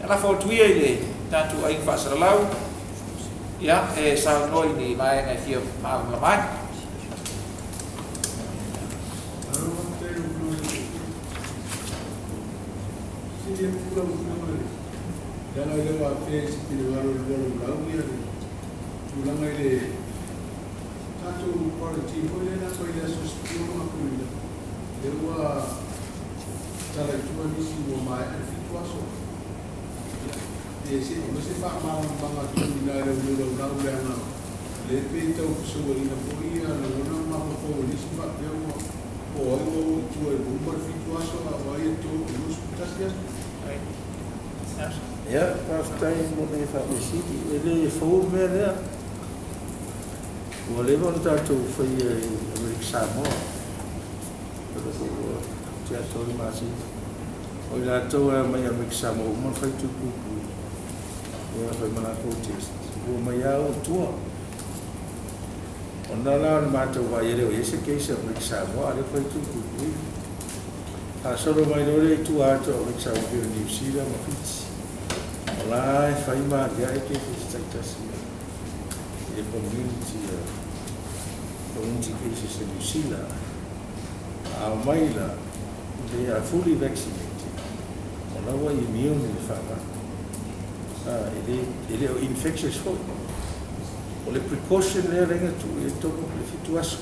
Ia lafo atu ia i le tatou aiga faasalalau, ia, e saunoa i ni vaega e fia malamalama ai. Leaga e le o afea i se finagalo i le lua laulau le tulaga i le tatou quarantine foi lea na fai i le aso 16 Aperila, lea ua tala i tua nisi ua maea le 7 aso. E se o se faamalamalamaga atu i la le lua laulau, leaga le pei tau fesouaina foi ia lagona mafaufau o nisi faapea ua po o ai ua o i tua i uma le 7 aso a o ai e 21 aso. Ia, faafetai mo le faafesili. E le fou mea lea. Ua leva ona tatou faia i Amerika Samoa. O le ua tea 3 masina. O i latou e mai Amerika Samoa uma ona fai tui puipui. Ia fai ma latou test. Ua mai lava o i tua. Ona la o le matou vaai e le o i ai se case Amerika Samoa, a o lea fai tui puipui. Faasolo mai loa lea i tua atu o Amerika Samoa pei o Niu Sila ma Fiti. O la e fai ma aliae cases taitasi i le community cases in New Zealand. A o mai la, they are fully vaccinated. O la ua immune i le faamai. E le o infectious foi. O le precaution lea lea na tuu i ai totonu le 7 aso.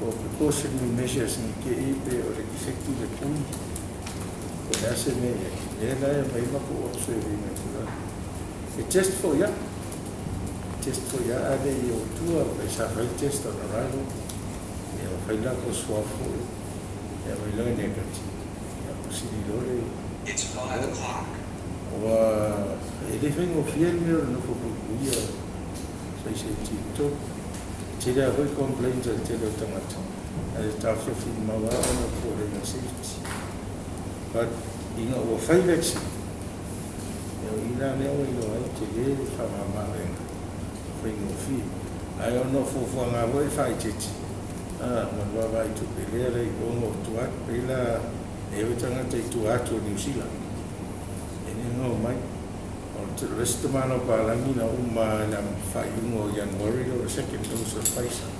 O precautionary measures ni te i pe o le defective le tui. O le ase mea i ai. Lea la e mai ma ko observe ina tulaga. E test foi ia. Test foi ia a le i o tua pe sa fai test on arrival. Ia o fai la ko swab foi. Ia mai loa negative. Ia o sili loa le It's 5 o'clock. Ua e le faigofie le mea o le nofo puipuia saisai tolu. Tele lava foi complaints a le tele o tagata ae taofiofi mau lava ona o pulega safety. But ina ua fai vaccine, ia o i la lea ua iloa ai tele le faamama-avega faigofie. Ae ona o fuafuaga foi e faaitiiti ma le vaavaai tupe lea le iloga o tua atu pei la e o tagata i tua atu o Niu Sila e le gao mai. O le isi tamana o palagi na uma i le faaiuga o Ianuari o le second dose of Pfizer.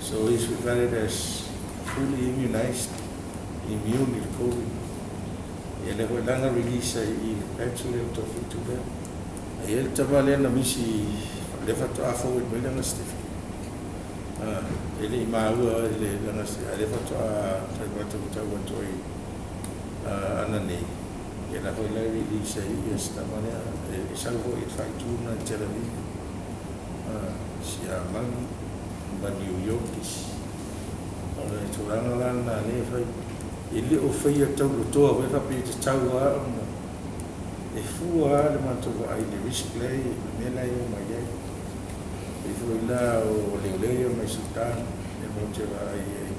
So he's regarded as fully immunized, immune i le COVID. Ia lea foi lana release ai i le patch lea o tofitu lea. Ai le tama lea na misi lea faatoa forward mai lana certificate. E le i maua i le lana a lea faatoa taumata tau atu ai ana nei. Ia la foi la release ai ia se tama lea e sau foi e faituna i Tel Aviv, Siamani ma New York isi. O le tulaga la lena lea e fai. E le o faia taulotoa foi faapea e tatau lava ona e fua lava le matou vaai i le risk lea le mea la e o mai ai. Pei foi la o leoleo ia mai Sudan e matou te vaai ai.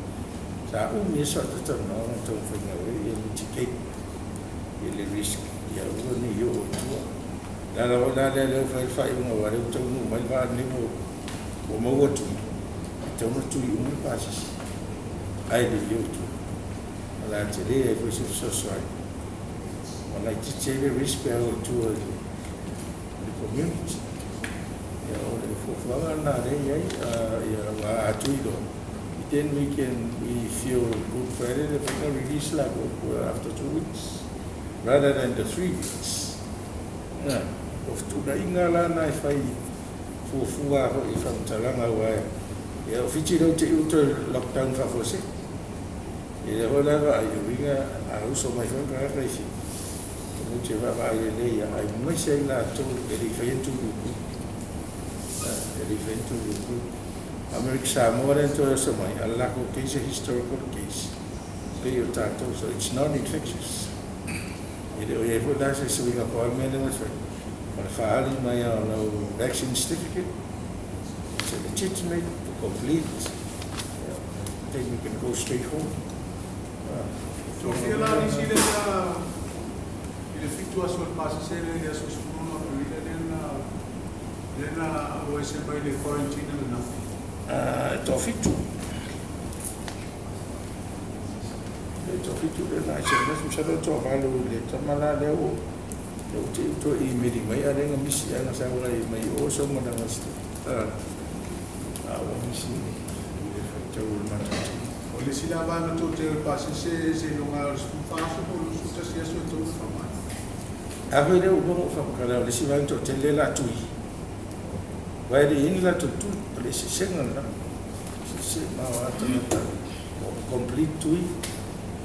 Sa umi e soatatalanoaga ma taumafaiga ia mitigate i le risk ia aua ne i oo i tua. La la la lea lea ua fai le faaiuga aua lea ua taunuu mai le vaa lenei ua maua tui, e tatau ona tui uma le pasese ae le i oo i tua. O le a tele ai foi se fesoasoani o laitiiti ai le risk pe a oo i tua i le community. Ia o le fuafuaga lena lea e i ai ia ua atui loa. Then we feel good for it if we can release like after 2 weeks rather than the 3 weeks. Na, o fetuunaiga la na e fai fuafua foi i faamatalaga aua ia o Fiti lea ua te i ua toe lockdown faafuasei. Ia lea foi la vaai o uiga a uso mai foi tagata i Fiti, e te vaavaai lelei ae maise ai latou e le i faia ni tui puipui. E le i faia ni tui puipui. Amerika Samoa lea na toe oso mai, a le latou case e historical case. Pei o tatou, so it's non-infectious. E le o i ai foi la se suiga po o le mea lea ua fai. O le faaali mai o lau vaccine certificate, it's a legitimate, complete, yeah. Then you can go straight home. Sofia la nisi le na i le 7 aso o le pasese le le aso 10 Aperila lea na o ese mai le quarantine lena. Toafitu. Toafitu lea na SMS, masalo e toavalu i le tama la lea ua lea ua te i ua toe imeli mai a o lea na misi lava na sau ai mai o sau malaga a ua misi i le faitau o le matou team. O le isi la vaega toatele o le pasese seiloga o le 14 aso po o le 21 aso e tatau ona faamai. A foi lea ua uma ona ou faamatala, o le isi vaega toatele lea o le a tui, aua e le i i ai ni latou tui, o le eseesega lena. E eseese mamao lava tagata ua complete tui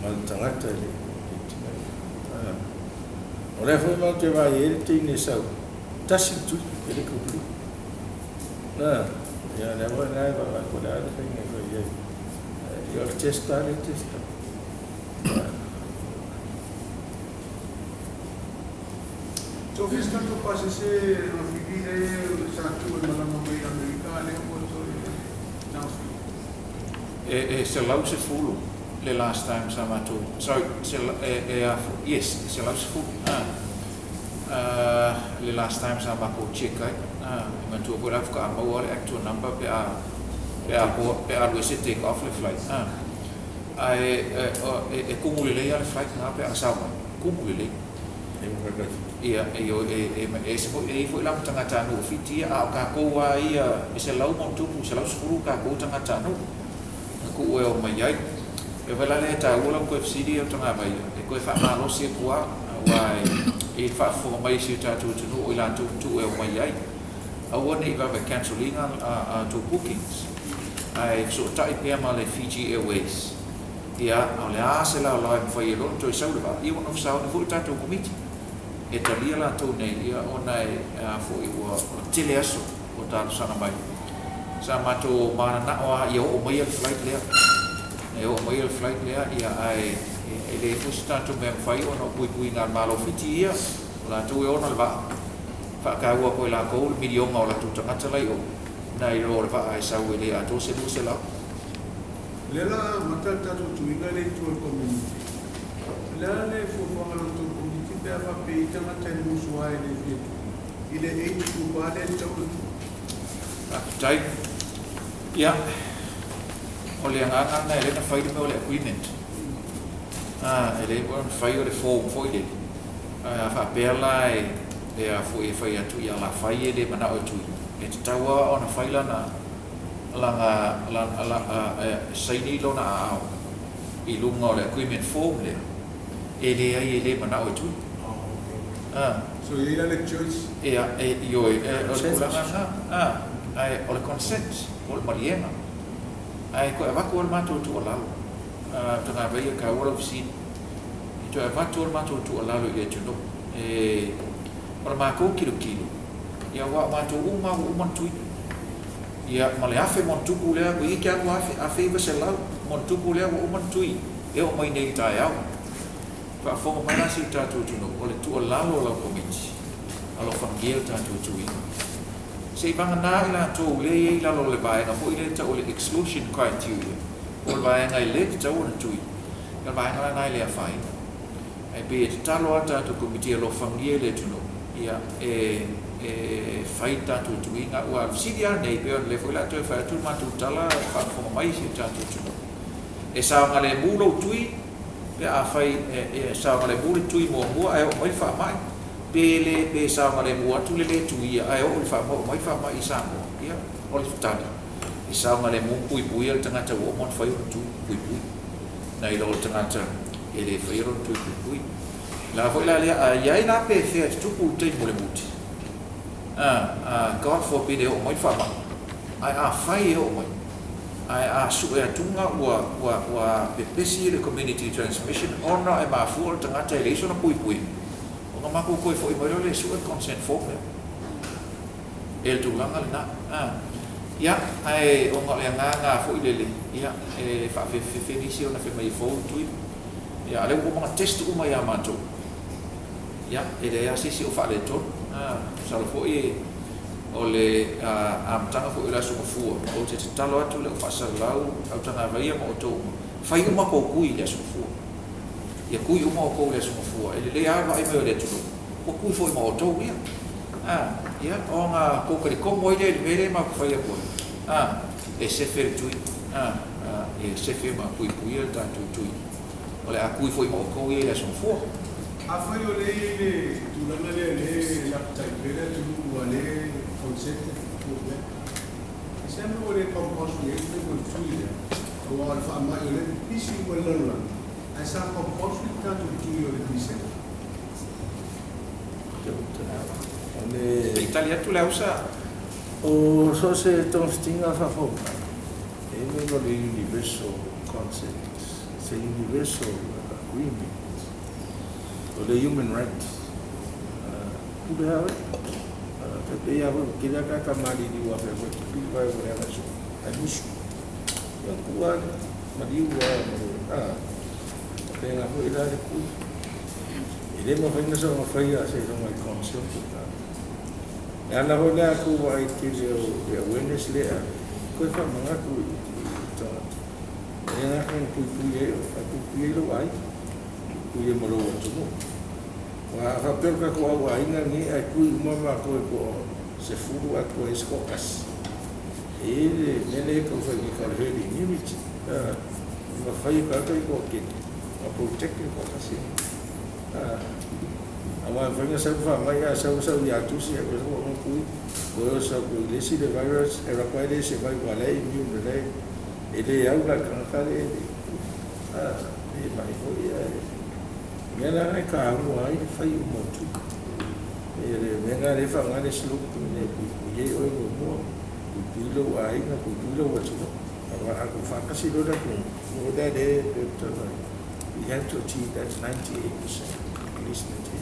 ma le tagata e le i complete ina. O lea foi matou te vaai i ai le teine e sau, tasi le tui, e le i complete. Ia lea foi la e vaavaai po o le a le faiga e fai ai. Ia o le test lava lea e test atu. Tofi se tatou pasese Rafiki le sa tu e malaga mai i Amerika a lea ua toe taofia. E 110 le last time sa matou, sorry, e, e a foi, yes, 110, ah, le last time sa makou check ai. Ah, e manatua foi la faatoa maua le actual number pe a, pe a, pe a alu ese take off le flight. Ah, ae e kumu lelei lava le flight lena pe a sao mai, kumu lelei. Ia, e ese foi, e i ai foi la ma tagatanuu o Fiti ia, a o tatou lava ia e 100+, 110 tatou tagatanuu na tuu e omai ai. E fai la lea e taua lau toe fesili ia o Tagavaia, e toe faamalosi atu lava, aua e i le faafofoga mai a si o tatou atunuu o i latou na tuu e omai ai. Aua ne i vave cancel ina a outou bookings, ae fesootai pea ma le Fiji Airways. Ia, a o le a se laolao e mafai ai loa ona toe sau le vaa, ia ua nofo sauni foi le tatou Komiti e talia latou nei, ia, ona e a foi ua tele aso ua talosaga mai. Sa matou mananao lava ia oo maia le flight lea, ia oo maia le flight lea, ia, ae e leai foi se tatou mea e mafai ona o puipuiga a le Malo Fiti ia, o latou e ona le vaa, faataua atu e latou le miliona o latou tagata la i o, nai lo le vaa e sau e le atoa se 200. O lea la a amata le tatou tuiga lea i tua i le community. O le a le fuafuaga a la outou committee pe a faapea e i ai tagata e musu lava e le fia tui i le age group lava lea e tatau ona tui? Faafetai. Ia, o le agaga lena e le na fai le mea o le agreement. E le mafai ona fai o le form foi lele. Ae a faapea la e a foi e fai atu, ia o le a fai e le manao e tui. E tatau lava ona fai lana lana, saini lona aao i luga o le agreement form lea, e leai e le manao e tui. So e i ai la le choice? Ia, e, ioe, o le tulaga lena, ae o le consent, po o le maliega. Ae toe avatu lava le matou tuualalo, Tagavaia, taua lau fesili, e toe avatu lava le matou tuualalo i le atunuu, e, o le matou tilotilo, ia aua o matou uma lava ua uma ona tui. Ia, ma le 1000+ lea, ua iti lava 2000, 1900+ lea ua uma ona tui e oo mai nei i le taeao. Faafofoga mai la si o tatou atunuu, o le tuualalo a lau Komiti, alofagia le tatou tuiga. Se i vagana i latou lea e i ai i lalo o le vaega foi lea e tau o le exclusion criteria, po o le vaega e le tatau ona tui, ia o le vaega la lena e le afaina. Ae pei e tatalo lava le tatou Komiti e alofagia le atunuu, ia, e e fai le tatou tuiga. Aua o le fesili lava lenei, pei ona lea foi o le a toe fai atu le matou tala, faafofoga mai si o tatou atunuu. E saogalemu lou tui pe afai e saogalemu le tui muamua ae oo mai le faamai, pe le pe saogalemu atu le le tuia ae oo i le faamai, oo mai le faamai i Samoa, ia, o le tali, e saogalemu ma puipuia le tagata ua uma ona fai ona tui puipui, nai lo le tagata e le faia lona tui puipui. La foi la lea, a i ai la pe fea e tutupu i le taimi o le muti, a, God forbid e oo mai le faamai, ae afai e oo mai, ae a sue atuga ua, ua, ua pepesi le community transmission ona e mafua o le tagata e leai sona puipuiga, ona matou toe foi mai loa lea e sue le consent form lea. E le tulaga lena. A, ia, ae ona o le agaga foi lele, ia, e faafefefe nisi ona fai mai e fou le tui. Ia, a o lea ua uma ona test uma ia matou. Ia, e leai lava se isi o faaletonu. A, masalo foi o le amataga foi o le Aso Gafua, ou te tatalo atu i le au faasalalau, autagavaia ma outou uma, fai uma tou tui i le Aso Gafua. Ia tui uma outou i le Aso Gafua. E lelei lava le vaai mai o le atunuu, ua tui foi ma outou ia. A, ia, ona tou talitomu ai lea i le mea lea matou te fai atu ai. A, e sefe le tui. A, e sefe ma puipuia le tatou tui. O le a kui foi ma outou ia i le Aso Gafua. Afai o lea e i ai le tulaga lea o lea e lapatai pea le atunuu ua le consent le go back, e se mea ua le compulsory ai le faiga o le tui lea, aua o le faamai o lea e pipisi uma i le lalolagi, ae sa compulsory le tatou tui o le December. Se i tali atu le ausa. O so o se togafitiga faafomai, e i ai le universal consent, it's a universal agreement, o le human right. Pule lava oe. E pei lava foi ua tele lava tagata maliliu afea foi pili vae ua leaga i suka, ae musu. Ia tuu lava le maliu lava, a, faapena foi la le kui. E le mafai ona soona faia seiloga e consent le tagata. Le ala foi lea a tou vaai i le tele o le awareness lea e ave, toe faamanatu i tagata, e le gata ina puipui ai oe, ae puipui ai lou aiga, puipui ai ma lou atunuu. Aua a faapea o le tatou au aiga lenei ae tui uma matou e toa 10 ae totoe ai se toatasi, e i ai le mea lea e tau fai nei o le herd immunity, e mafai e tagata ia toatele ona protect le toatasi. Aua e mafai ona sau le faamai ae sau sau ia Tusi ae toe sau tui, toe oso atu i le isi le virus, e alu atu lava e le survive aua o la e immune lelei. E le au la i le tagata lea e le e mai foi ae mea la na e taua ai le fai uma o tui. E le mea lena lea e faaaoga le slogan ina ia puipui ai oe muamua, puipui lou aiga, puipui lou atunuu. Aua a tou faatasi loa le atunuu, o lea e pei ona talanoa ai, we have to achieve that 98%, at least 98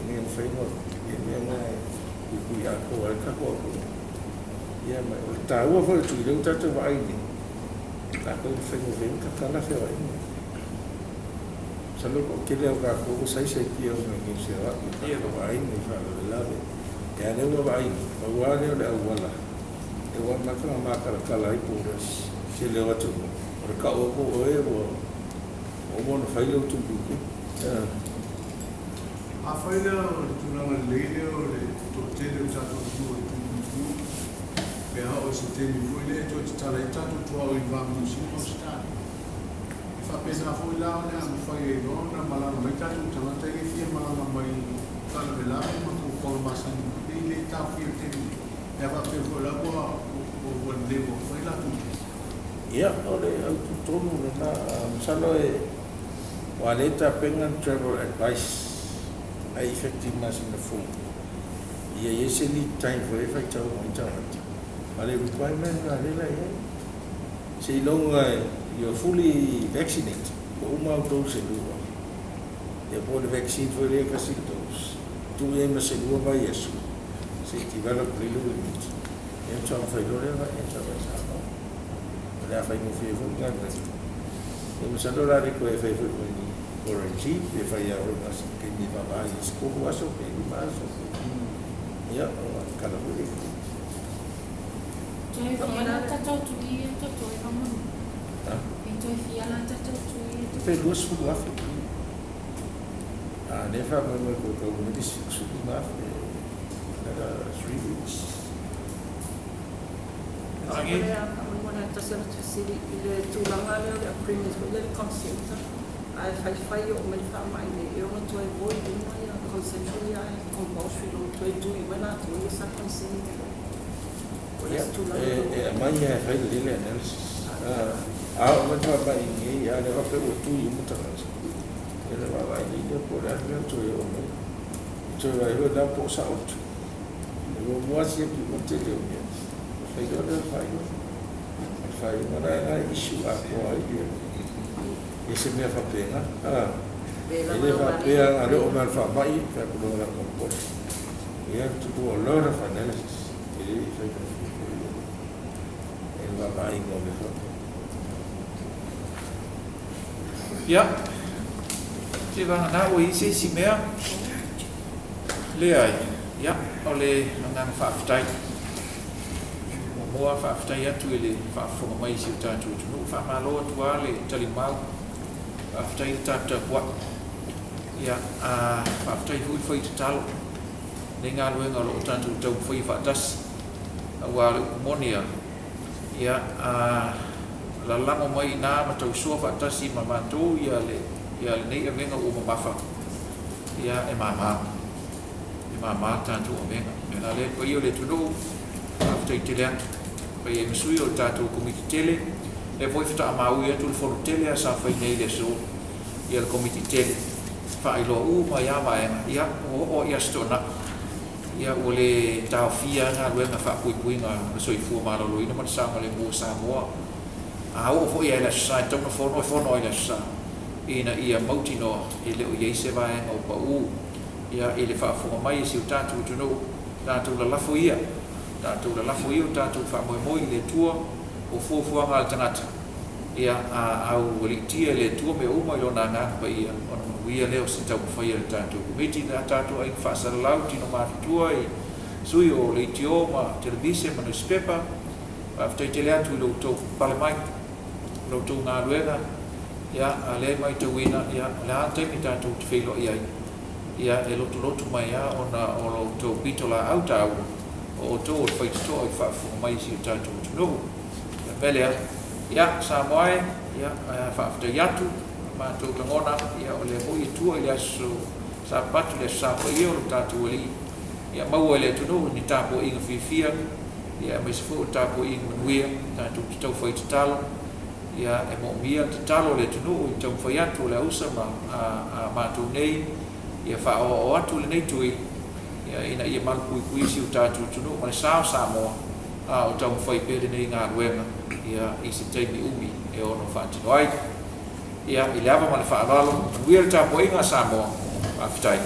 ina ia mafai ona ia mea na e puipui atoa ai le tatou atunuu. Ia ma o le taua foi o le tui, lea ua tatou vaai nei, tatou te faigofie ai ona tatala feoaiga. Masalo o le toatele lava o tatou ua saisai pia ona i feoai o tatou aiga i faalavelave. Ia a lea ua vaai nei, pau lava lea o le auala e ua amata ona matalatala ai borders i le tele o atunuu, o le tau atu o oe ua uma ona fai lau tui puipui. Afai la o le tulaga lelei lea o le toatele o tatou atunuu o le tui puipui, pe a oo i se taimi foi lea e toe tatala ai tatou tuaoi i le va ma Niu Sila ma Ausetalia, e faapena foi la o le a mafai ai loa ona malaga mai tatou tagata ia e fia malaga mai i faalavelave ma taufaga masani mai nei le taofia i le taimi nei, pe a faapea foi la ua ua lelei ua fai latou test. Ia, o le autu tonu lena, masalo e aua o lea e tapena le travel advice ae effective masina fou, ia i ai se lead time foi e faitau mai tagata. A o le requirement lena lea la i ai, seiloga you're fully vaccinated, ua uma au dose e lua, ia po o le vaccine foi lea e tasi le dose, tuu i ai ma se lua vaiaso se i develop lelei lou immunity, ia ona faatoa fai loa lea ona enter mai i Samoa. O le a faigofie ai foi le galuega. Ia masalo o le a le toe fai foi ma ni quarantine, pe fai lava foi ma se taimi e vaavaai i se 3 aso pe 5 aso pe, ia ona tatala foi lea. Toe fia la tatou tui ia totoe Romanu. Ha? E toe fia la tatou tui ia totoe. Pe 20,000. A lea e faamoemoe ko tau mai le 15,000 another 3 weeks. Tasi atu fesili i le tulaga lea o le agreement foi lea le consent ae faifai oo mai le faamai nei e ono toe void uma ia consent foi ia ae compulsory loa toe tui mai latou ia sa consent o le isi tulaga E aumai lava e fai lelei le analysis. A oo mai le faamai nei a o lea faapea ua tui uma tagata, ia ona vaavaai lelei lea po o le a le mea ua toe oo mai. Toe vaai foi la po o sao le tui. E muamua lava siaki uma le tele o mea ona fai loa lea o le faaiuga. O le faaiuga la lena e issue atoa ai ia se mea faapena. E le faapea na o le oo mai lava o le faamai fai atu loa o le a compulsory. We have to do a lot of analysis. E le i faigofie foi le vaavaaiga o mea faapea. Ia, se vagana ua i ai se isi mea? Leai. Ia, o le agaga faafetai. Muamua, faafetai atu i le faafofoga mai i si o tatou atunuu. Faamalo atu lava le talimau. Faafetai le taputapuai. Ia, a, faafetai foi le fai tatalo i lenei galuega o lo o tatou taumafai faatasi. Aua o le upu moni lava, ia, a, lalago mai i ina ma tausoa faatasi ma matou ia le ia lenei avega ua mamafa, ia e mama, e mama le tatou avega. O le mea la lea le paia o le atunuu, faafetai tele atu. Paia i ma sui o le tatou Komiti tele, lea foi faatoa maui atu le fono tele lava sa fai nei i le aso, ia le Komiti tele, faailoa uma ai lava vaega, ia ua oo lava i Aso Toonai, ia ua le taofia lava galuega faapuipuiga o le soifua maloloina ma le saogalemu o Samoa. A oo foi lava i le Aso Sa e tatau ona fono, e fono lava i le Aso Sa, ina ia mautinoa e le o i ai se vaega o pau ia i le faafofoga mai a si o tatou atunuu, tatou lalafo ia, tatou lalafo ia o tatou faamoemoe i le Atua, o fuafuaga a le tagata, ia a aualiitia e le Atua mea uma i Lona Agaga Paia, ona manuia lea o se taumafai a le tatou Komiti, le tatou aiga faasalalau, tino matutua i sui o leitio ma televise ma nusipepa, faafetai tele atu i lo outou pale mai, lo outou galuega, ia, a lea e matauina, ia, o le a le taimi tatou te feiloai ai, ia, e lotulotu mai lava ona o lo outou pitolaau taua, o outou o le faitotoa i le faafofoga mai a si o tatou atunuu. O le mea lea, ia, Samoa e, ia, faafetai atu, o matou lagona, ia, o lea foi e tua i le aso Sapatu, le Aso Sa Paia o lo tatou Alii, ia maua e le atunuu ni tapuaiga fiafia, ia, aemaise foi o le tapuaiga manuia, tatou te tau fai tatalo, ia, e moomia le tatalo a le atunuu i le taumafai atu o le ausa ma a matou nei, ia faaoaoa atu lenei tui, ia, ina ia malupuipuia si o tatou atunuu ma le sa o Samoa, a o taumafai pea lenei galuega, ia, i se taimi umi e ono faatino ai. Ia, i le ava ma le faaaloalo, manuia le tapuaiga a Samoa. Faafetai.